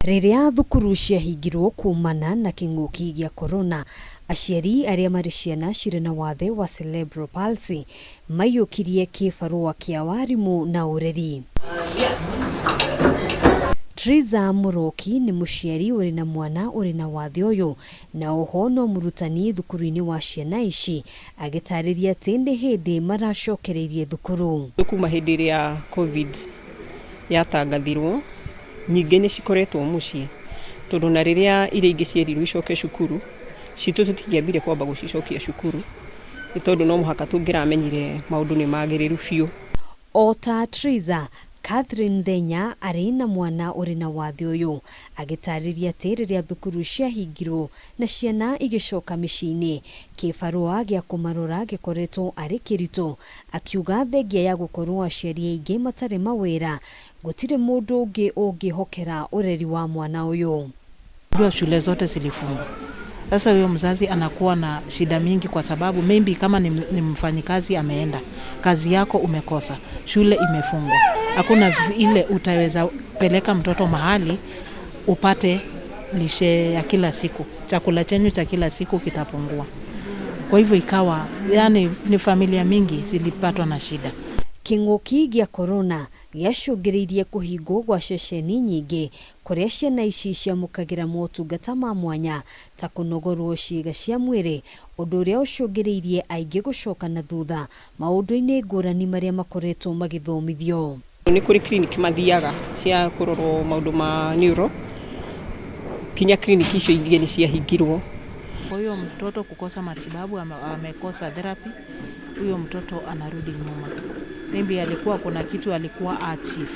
Rĩrĩa thukuru ciahingirwo kumana na kĩng'ũki gĩa korona, aciari arĩa marĩ ciana cirĩ na wathe wa cerebral palsy maiyũkirie kĩbarũa kĩa warimũ na ũreri. Triza Mũroki nĩ mũciari ũrĩ na mwana ũrĩ na wathe ũyũ na oho no mũrutani thukuru-inĩ wa ciana ici, agĩtarĩria atĩ nĩ hĩndĩ maracokereirie thukuru. Kuma hĩndĩ ĩrĩa COVID yatangathirwo, nyingĩ nĩ cikoretwo mũciĩ, tondũ na rĩrĩa iria ingĩ cierirwo icoke cukuru, citũ tũtingĩambire kwamba gũcicokia cukuru, nĩ tondũ no mũhaka tũngĩramenyire maũndũ nĩ magĩrĩru biũ. O ta Triza, Catherine Thenya arĩ na mwana ũrĩ na wathe ũyũ, agĩtarĩria atĩ rĩrĩa thukuru ciahingirwo na ciana igĩcoka mĩciĩ-inĩ, kĩbarũa gĩa kũmarora gĩkoretwo arĩ kĩritũ, akiuga thengia ya gũkorwo aciari aingĩ matarĩ mawĩra, gũtirĩ mũndũ ũngĩ ũngĩhokera ũreri wa mwana ũyũ. Jua shule zote zilifungwa. Sasa huyo mzazi anakuwa na shida mingi, kwa sababu maybe kama ni mfanyikazi ameenda, kazi yako umekosa, shule imefungwa, hakuna ile utaweza peleka mtoto mahali upate lishe ya kila siku, chakula chenyu cha kila siku kitapungua. Kwa hivyo ikawa yani ni familia mingi zilipatwa na shida. Kĩng'ũki gĩa korona gĩacũngĩrĩirie kũhingwo gwa ceceni nyingĩ kũrĩa ciana ici ciamũkagĩra motungata ma mwanya ta kũnogorwo ciĩga cia mwĩrĩ, ũndũ ũrĩa ũcũngĩrĩirie aingĩ gũcoka na thutha maũndũ-inĩ ngũrani marĩa makoretwo magĩthomithio. Nĩ kũrĩ clinic mathiaga cia kũrorwo maũndũ ma neuro, kinya clinic icio ingĩ nĩ ciahingirwo. Kwa hiyo mtoto kukosa matibabu, amekosa therapy, huyo mtoto anarudi nyuma. Maybe alikuwa kuna kitu alikuwa achieve,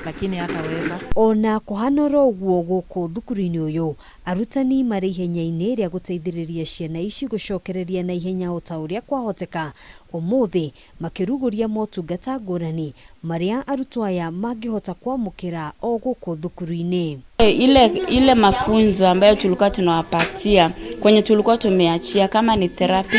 lakini hataweza. Ona kũhana oro ũguo, gũkũ thukuru-inĩ ũyũ arutani marĩ ihenya-inĩ rĩa gũteithĩrĩria ciana ici gũcokereria na ihenya o ta ũrĩa kwahoteka, ũmũthĩ makĩrugũria motungata ngũrani marĩa arutwo aya mangĩhota kwamũkĩra o gũkũ thukuru-inĩ. Ile mafunzo ambayo tulikuwa tunawapatia kwenye tulikuwa tumeachia, kama ni therapy,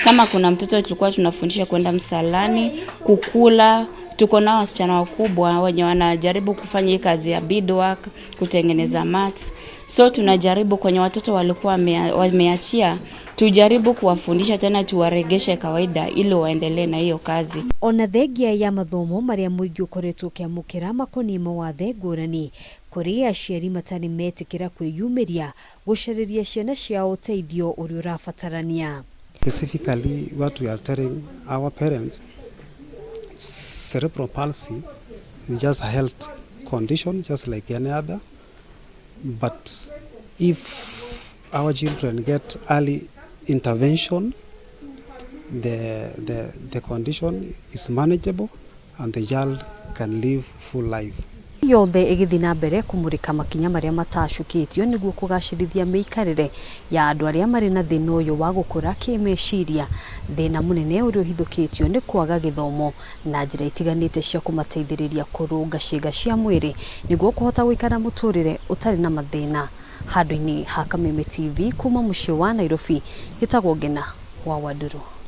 kama kuna mtoto tulikuwa tunafundisha kwenda msalani, kukula. Tuko nao wasichana wakubwa wenye wanajaribu kufanya hii kazi ya beadwork, kutengeneza mats. So tunajaribu kwenye watoto walikuwa wameachia, tujaribu kuwafundisha tena, tuwaregeshe kawaida ili waendelee na hiyo kazi. Ona thengia ya mathomo marĩa mũingĩ ũkoretwo ũkĩamũkĩra makoniĩ mawathe ngũrani, kũrĩ aciari matarĩ metĩkĩra kwĩyumĩria gũcarĩria ciana ciao ũteithio ũrĩa ũrabatarania. Specifically, what we are telling our parents, cerebral palsy is just a health condition, just like any other. But if our children get early intervention, the condition is manageable and the child can live full life. Yothe ĩgĩthiĩ na mbere kũmũrĩka makinya marĩa matacũkĩtio nĩguo kũgacĩrithia mĩikarĩre ya andũ arĩa marĩ na thĩna ũyũ wa gũkũra kĩmeciria. Thĩna mũnene ũrĩa ũhithũkĩtio nĩ kwaga gĩthomo na njĩra itiganĩte cia kũmateithĩrĩria kũrũnga ciĩga cia mwĩrĩ nĩguo kũhota gũikara mũtũrĩre ũtarĩ na mathĩna. Handũ-inĩ ha Kameme TV kuma mũciĩ wa Nairobi, gĩtagwo Ngena wa Wandũrũ.